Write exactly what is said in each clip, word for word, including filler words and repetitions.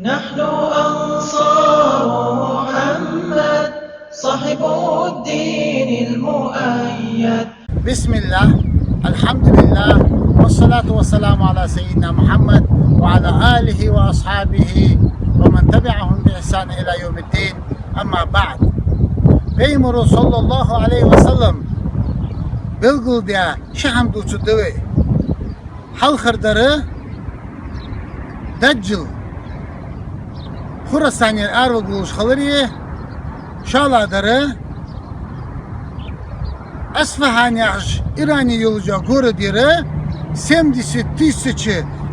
نحن أنصار محمد، صاحب الدين المؤيد. بسم الله، الحمد لله، والصلاة والسلام على سيدنا محمد وعلى آله وأصحابه ومن تبعهم بإحسان إلى يوم الدين. أما بعد. Пайхамара, саллаллаху алейхи ва саллам, белгалдаь ши хӀама да цу тӀа. Хьалхара дар Даджал Хурасанера араваргволаш хилари, шоллагӀа дар Асфахьан яхаш Иране йолча городера семьдесят тысяч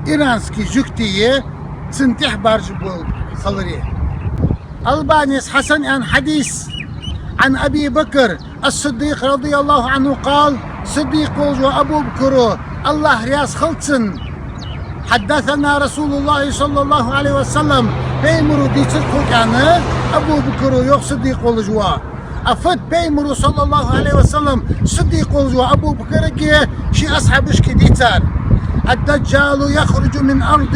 иранский жугтий цун тӀехьа баржа болаш хилари. Албанес хьасан аьнна хьадис: عن أبي بكر الصديق رضي الله عنه قال, Сиддикъ волаш вола Абу Бакр, АллахӀ раьза хилва цунна, حدثنا رسول الله صلى الله عليه وسلم, Пайхамара дийцар тхога, аьнна, Абу Бакра йоах, Сиддикъ волаш вола. А фуд Пайхамара, саллаллаху алейхи ва саллам, Сиддикъ волаш вола Абу Бакраги ший асхьабашкеи дийцар: الدجال يخرج من أرض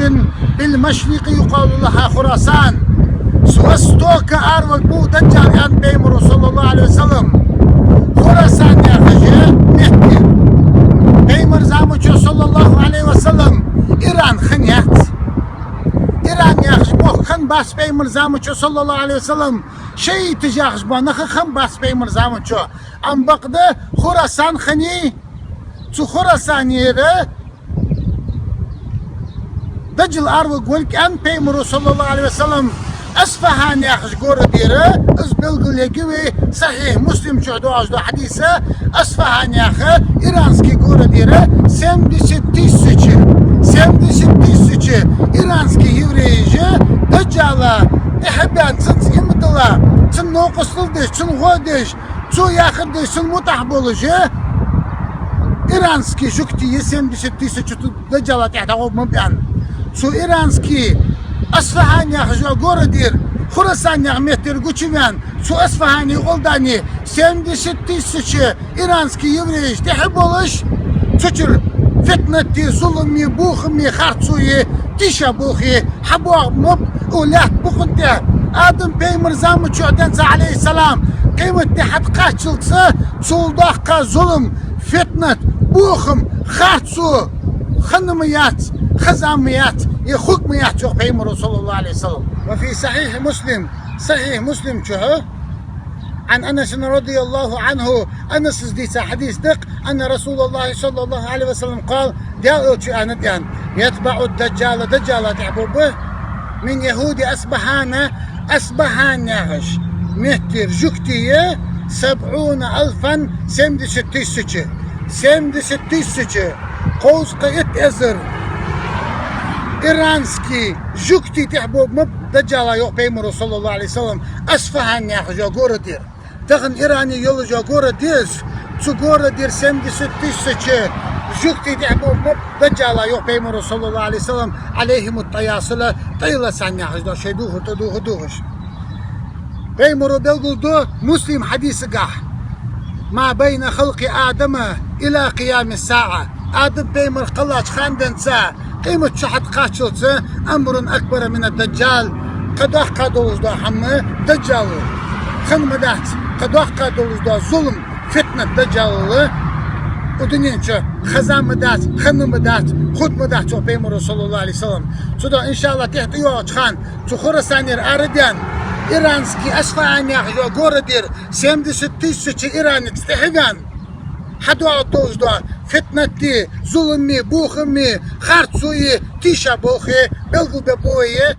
بالمشرق يقال لها خراسان. С востока араваргва Даджал, аьннад Пайхамара, саллаллаху алейхи ва саллам, Хурасан яхача метте. Пайхамара заман чу, саллаллаху алейхи ва саллам, Иран хиннаяц. Иран яхаш мохк хиннабац Пайхамара заман чу, саллаллаху алейхи ва саллам, шииташ яхаш бола нах а хиннабац Пайхамара заман чу. Амма бакъда Хурасан хиннай, цу Хурасанера Даджал араваргволга, аьннад Пайхамара, саллаллаху алейхи ва саллам, Асфахьан яхача городера. Из белгалъергья вай Сахьихь Муслим чу доагӀаш дола хьадис, Асфахьан яха иранский городера семьдесят тысяч, семьдесят тысяч иранский евреяш Даджала тӀехьа баьнна, цунца иман дилла, цун новкъостал деш, цун гӀо деш, цо яхар деш, цунна мутӀахьа болаш, иранский жугтий семьдесят тысяч цу Даджала тӀехьа дӀагӀоргба, аьнна. Цу иранский Асфахьан яхача городера, Хурасан яхача меттера гучаваьнна, цу Асфахьана гӀолла семьдесят тысяч иранский евреяш тӀехьа болаш, цу чура фитнати, зулами, бохами, харцои, тийшаболхи хьабоагӀаргба укх лаьтта букъа тӀа. Адам пайхамара заман чу денз, алейхиссалам, къематди хьатӀакхаччалца, цул доккха зулам, фитнат, бохам, харцо хинна ма яц, хеза ма яц, е хургва ма яц, йоах пайхамара, саллаллаху алейхи ва саллам. وفي صحيح مسلم, Сахьихь Муслим чу, عن أنس رضي الله عنه, Анаса дийца хьадис да-кх, أن رسول الله صلى الله عليه وسلم قال, Даьла элчано аьннад, аьнна: يتبع الدجال, Даджала тӀехьа бергба, من يهود أصبهان, Асбахьан яхача меттера жугтий, سبعون ألفا, семьдесят тысяч, семьдесят тысяч, кховзткъеи итт эзар иранский жугтий тӀехьа бергба Даджала, йоах пайхамара, саллаллаху алейхи ва саллам, Асфахьан яхача городера. Тахан Иране йолаш йола город я из, цу городера семьдесят тысяч жугтий тӀехьа бергба Даджала, йоах пайхамара, саллаллаху алейхи ва саллам, عليهم الطياسلة, тӀайласан яхаш да, шоай духар тӀадувха дувхаш. Пайхамара белгалду Муслима хьадисагахь: ما بين خلق آدم إلى قيام الساعة. Адам пайхамар кхеллача хана денз къематди хьатӀакхаччалца أمر أكبر من الدجال. Кхы доккха долаш дола хӀама Даджал хинна ма дац, кхы доккха долаш дола зулам, фитнат Даджала укх дунен чу хеза ма дац, хинна ма дац, хургва ма дац, йоах пайхамара, саллаллаху алейхи ва саллам. Цудухьа, иншааллахӀ, тӀехьа тӀайоагӀача хана цу Хурасанера арадаьнна, иранский Асфахьан яхача городера семьдесят тысяч иранец тӀехьа ваьнна, хьадоагӀаргдолаш дола фитнати, зулами, бохами, харцои, тийшаболхи белгалбергба вай.